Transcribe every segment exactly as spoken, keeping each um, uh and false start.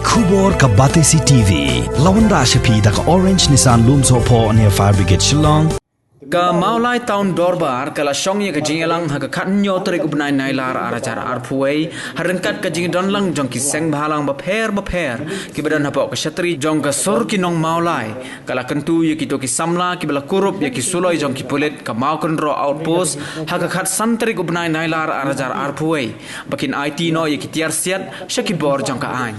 Khubor ka Batesi T V. La wanrah sha phi da ka Orange Nissan Lumsohphoh near Fire Brigade Shillong. Ka Mawlai Town Dorbar ka la shong ïa ka jingïalang ha ka khatnñiew tarik u bnai Nailar ar hajar arphew wei, ha ryngkat ka jingdon lang jong ki seng bhalang bapher bapher kiba don hapoh ka shatri jong ka sur ki nong Mawlai. Ka la kyntu ïa kito ki samla kiba la kurup ïa ki suloi jong ki pulit ka Mawkynroh Outpost ha ka khatsan tarik u bnai Nailar ar hajar arphew wei, ba kin aiti noh ïa ki tiar siat sha ki bor jong ka aiñ.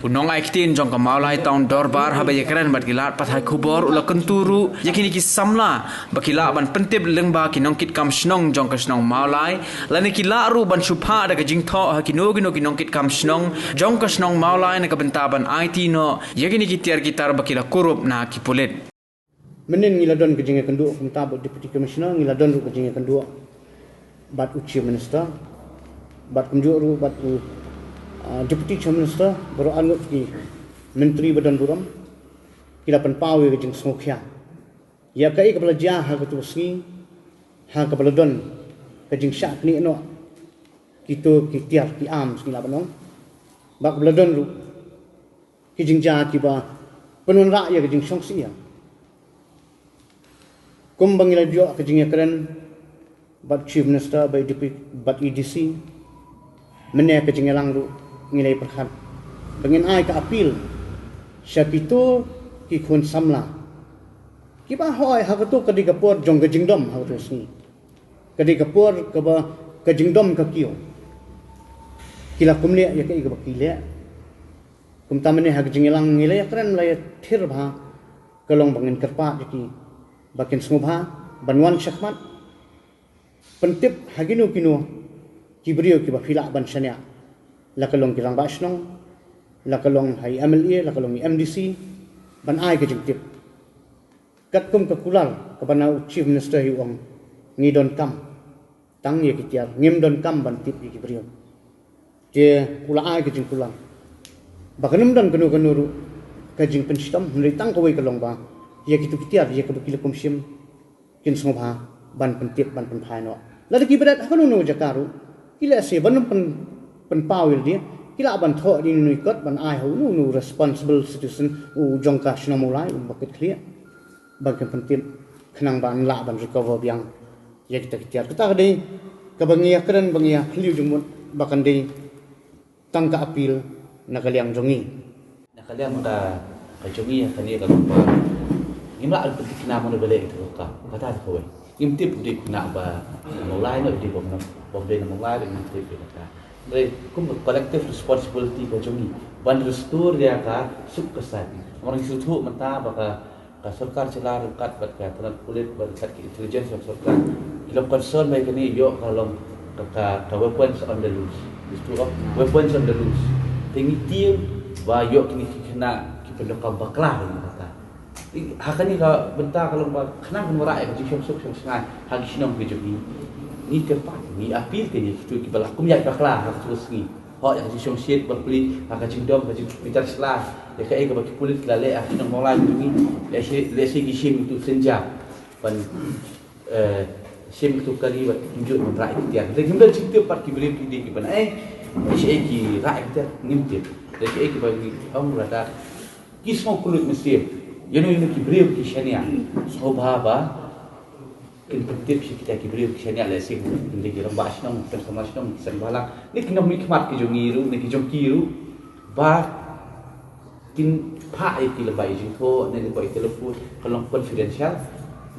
U nongai ktien jong ka Mawlai Town Dorbar haba ïakren bad ki lad pathai khubor u la kyntu ruh ïa kine ki samla ba ki lah ban pyntip lyngba ki nongkitkam shnong jong ka shnong Mawlai, lane ki lah ruh ban shu phah da ka jingthoh ha kino kino ki nongkitkam shnong jong ka shnong Mawlai na ka bynta ban aiti noh ïa kine ki tiar ki tar ba ki la kurup na ki pulit. Mynnin ngi la don ka jingïakynduh kumta bad Deputy Commissioner, ngi la don ruh ka jingïakynduh bad u Chief Minister, bad kumjuh ruh bad u, ah, Deputy Chief Minister, baroh arngut ki myntri ba don burom, ki la pynpaw ïa ka jingsngewkhia ïa kaei kaba la jia ha katu ka sngi, ha kaba la don ka jingshah knieh noh kito ki tiar ki arms ngi lah ban ong, bad kaba la don ruh ki jingjia kiba pynwanrah ïa ka jingshongsih ïa. Kumba ngi la ïoh ka jingïakren bad Chief Minister, bad E D P, bad E D C, mynne ka jingïalang ruh ngi la ïa pyrkhat ba ngin ai ka appeal sha kito ki khun samla kiba hoi ha kato ka dei ka por jong ka jingdom ha kato ka sngi. Ka dei ka por kaba ka jingdom ka kiew. Ki la kum leh ïa kaei kaba ki leh. Kumta mynne ha ka jingïalang ngi la ïakren la ïathir bha ka long ba ngin kyrpad ïa ki ba kin sngewbha ban wan shakhmat, pyntip ha kino kino ki briew kiba phi lah ban shaniah, la ka long ki rangbah shnong, la ka long ha i M L A, la ka long i M D C, ban ai ka jingtip. Katkum ka kular kaba na u Chief Minister hi u ong, ngi donkam tang ïa ki tiar, ngim donkam ban tip ïa ki briew. Te u la ai ka jingkular ba kan ym don kano kano ruh ka jingpynshitom, hynrei tang kawei ka long ba ïa kito ki tiar ïa kaba ki la kum shim kin sngewbha ban pyntip, ban pynphai noh. Lada ki bret ha kano kano jaka ruh, ki lehse ban ym pyn, pynpaw ïa lade, ki lah ban thoh ïa ine i kot ban ai ha uno uno u responsible citizen u jong ka shnong Mawlai uba kit khlieh ban kin pyntip khnang ban lah ban recover biang ïa kita ki tiar. Kata ka dei kaba ngi ïakren, ba ngi ïa phylliew jingmut ba kan dei tang ka appeal na ka liang jong ngi. Na ka liang ka, ka jong ngi ha kane ka, ka, ngim lah ban pynthikna mano ba leh ïa kata ka, kata ka kawei. Ngim tip u dei u khynnah ba na Mawlai ne u dei ba na, ba u dei na Mawlai, ngim tip ïa kata. Hynrei kum ka collective responsibility ka jong ngi ban restore ïa ka suk ka sati. Namar ngi sngewthuh mynta ba ka, ka sorkar jylla ryngkat bad ka tnat pulit bad ryngkat ki intelligence jong sorkar, ki long concern ba ïa kane ïoh ka long ka, ka, ka weapons on the loose. Use of weapons on the loose. Te ngi tieng ba ïoh kine ki khynnah ki pyndonkam bakla ïa kata. Ha kane ka bynta ka long ba khnang ban wanrah ïa ka jingshong suk shong sngewbha ha ki shnong ki jong ngi, ngi kyrpad, ngi appeal ïa kito kiba la kum ïaid bakla ha kato ka sngi. Hok ïa ka jingshongshit bapli ha ka jingdom, ka jingbitar sla ïa kaei kaba ki pulit ki la leh ha ki shnong Mawlai ki jong ngi. Lehse, lehse ki shim ïa uto u synja ban, eh, shim ïa uto u kali bad kumjuh ban wanrah ïa ki tiar. Te ngim don jingtip pat ki briew ki dei kiban ai, lehse ki rah ïa ki tiar, ngim tip. Lehse kiba ngi ong lada ki sngewkhuslai mynsiem, ïano ïano ki briew ki shaniah, sngewbha ba kin pyntip sha kita ki briew ki shaniah, lehse kin dei ki rangbah shnong, ki samla shnong, ki seng bhalang, ne ki nongmihkhmat ki jong ngi ruh, ne ki jong ki ruh, ba kin phah ïa ki lyngba i jingthoh ne lyngba i telephone, ka long confidential.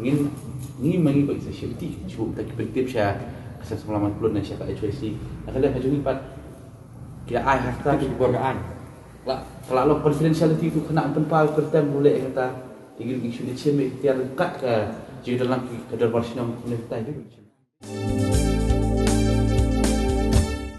Ngin, ngi ma ngi ba ngi sa shimti shuh, ta ki pyntip sha ka seng samla man plut ne sha ka H Y C. Na ka liang ka jong ngi pat, ki la ai ha ka, ki bor ka ai. La, ka la long confidentiality tu, kane pynpaw kyrteng u leh kata. Te ngi ngi shu leit shim ïa ki tiar kat ka jingdon lang ki ka dorbar shnong kumne kata.